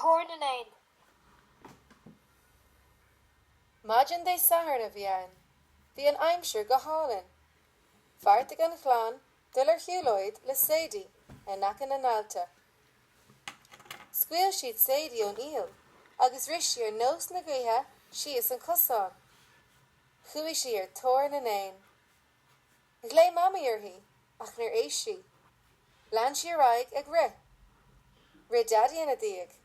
Ar thóir na n-éan. Maidin Dé Sathairn a bhí ann. Bhí an aimsir go hálainn. Bheartaigh an chlann dul ar shiúlóid le Sadie in aice na n-aillte. Scaoil siad Sadie ón iall agus rith sí ar nós na gaoithe síos an cosán. Chuaigh sí ar tóir na n-éan. Ghlaoigh Mamaí uirthi ach níor éist sí. Lean sí ar aghaidh ag rith. Rith Daidí ina diaidh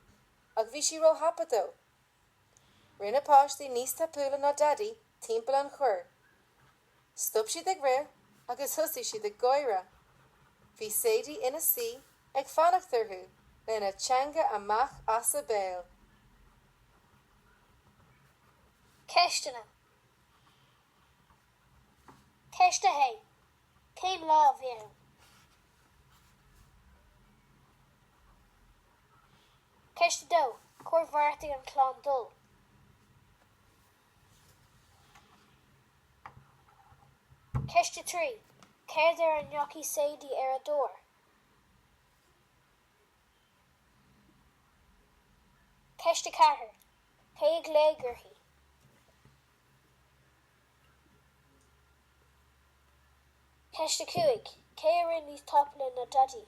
ach bhí sí róthapa dó. Rith na páistí níos tapúla ná Daidí timpeall an chuair. Stop siad ag rith agus thosaigh siad ag gáire. Bhí Sadie ina suí ag fanacht orthu lena teanga amach as a béal. Ceisteanna. Ceist 1. Cén lá a bhí ann? Ceist 2. Cár bheartaigh an chlann dul? Ceist 3. Céard air a ndeachaigh Sadie ar a dtóir? Ceist 4. Cé a ghlaoigh uirthi? Ceist 5. Cé a rith níos tapúla ná Daidí?